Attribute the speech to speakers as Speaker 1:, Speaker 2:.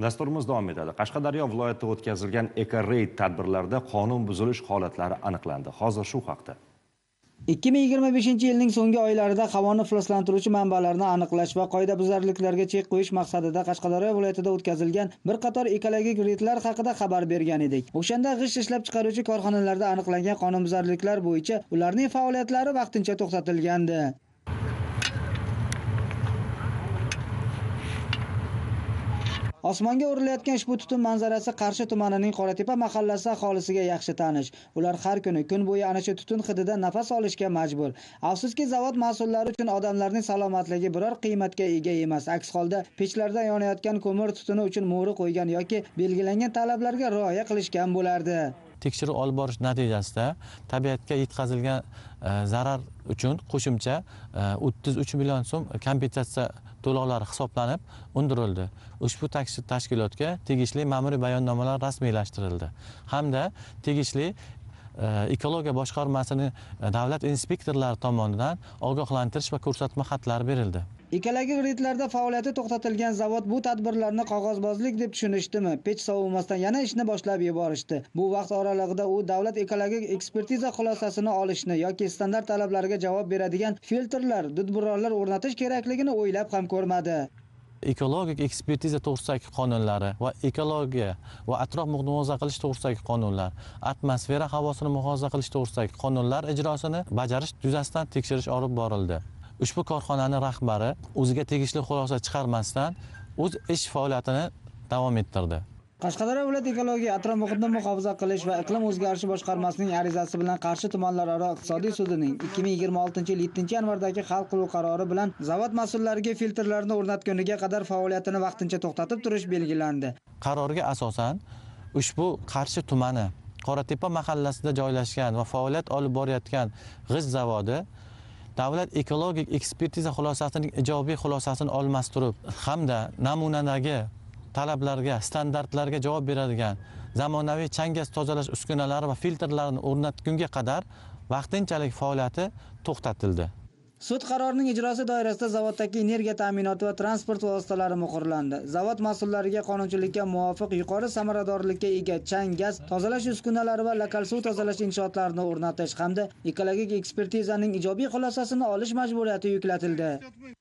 Speaker 1: Dasturimiz davom etadi. Qashqadaryo viloyatida o'tkazilgan eko-reyd tadbirlarida qonun buzilish holatlari aniqlandi. Hozir shu haqda.
Speaker 2: 2025-yilning so'nggi oylarida havoni ifloslantiruvchi manbalarni aniqlash va qoidabuzarliklarga chek qo'yish maqsadida Qashqadaryo viloyatida o'tkazilgan bir qator ekologik reydlar haqida xabar bergan edik. O'shanda g'isht ishlab chiqaruvchi korxonalarda aniqlangan qonunbuzarliklar bo'yicha ularning faoliyatlari vaqtincha to'xtatilgandi. Osmonga o'rilayotgan ushbu tutun manzarasi Qarshi tumanining Qoratepa mahallasi aholisiga yaxshi tanish. Ular har kuni kun bo'yi ana shu tutun hidida nafas olishga majbur. Afsuski, zavod mas'ullari uchun odamlarning salomatligi biror qiymatga ega emas. Aks holda pechlarda yonayotgan ko'mir tutuni uchun mo'ri qo'ygan yoki belgilangan talablarga rioya qilishgan bo'lardi.
Speaker 3: Tekshiruv olib borish natijasida tabiatga yetkazilgan zarar uchun qo'shimcha 33 million so'm kompensatsiya to'lovlari hisoblanib undirildi. Ushbu tashkilotga tegishli ma'muriy bayonnomalar rasmiylashtirildi hamda tegishli ekologiya boshqarmasining davlat inspektorlari tomonidan ogohlantirish va ko'rsatma xatlari berildi.
Speaker 2: Ekologik reydlarda faoliyati to'xtatilgan zavod bu tadbirlarni qog'ozbozlik deb tushunishdimi? Pech sovimasdan yana ishni boshlab yuborishdi. Bu vaqt oralig'ida u davlat ekologik ekspertiza xulosasini olishni yoki standart talablarga javob beradigan filtrlar, dudburorlar o'rnatish kerakligini o'ylab ham ko'rmadi.
Speaker 3: Ekologik ekspertiza to'g'risidagi qonunlari va ekologiya va atrof muhitni muhofaza qilish to'g'risidagi qonunlar, atmosfera havosini muhofaza qilish to'g'risidagi qonunlar ijrosini bajarish yuzasidan tekshirish olib borildi. Ushbu korxonaning rahbari o'ziga tegishli xulosa chiqarmasdan o'z ish faoliyatini davom ettirdi.
Speaker 2: Qashqadaryo viloyat ekologiya, atrof muhitni muhofaza qilish va iqlim o'zgarishi boshqarmasining arizasi bilan Qarshi tumanlararo iqtisodiy sudining 2026-yil 7-yanvardagi hal qiluv qarori bilan zavod mas'ullariga filtrlarni o'rnatguniga qadar faoliyatini vaqtincha to'xtatib turish belgilandi.
Speaker 3: Qarorga asosan ushbu Qarshi tumani Qoratepa mahallasida joylashgan va faoliyat olib borayotgan g'isht zavodi davlat ekologik ekspertiza xulosasining ijobiy xulosasini olmas turib hamda namunadagi talablarga, standartlarga javob beradigan zamonaviy chang gaz tozalash uskunalari va filtrlarini o'rnatgunga qadar vaqtinchalik faoliyati to'xtatildi.
Speaker 2: Sud qarorining ijrosi doirasida zavoddagi energiya ta'minoti va transport vositalari muhrlandi. Zavod mas'ullariga qonunchilikka muvofiq yuqori samaradorlikka ega chang gaz tozalash uskunalari va lokal suv tozalash inshootlarini o'rnatish hamda ekologik ekspertizaning ijobiy xulosasini olish majburiyati yuklatildi.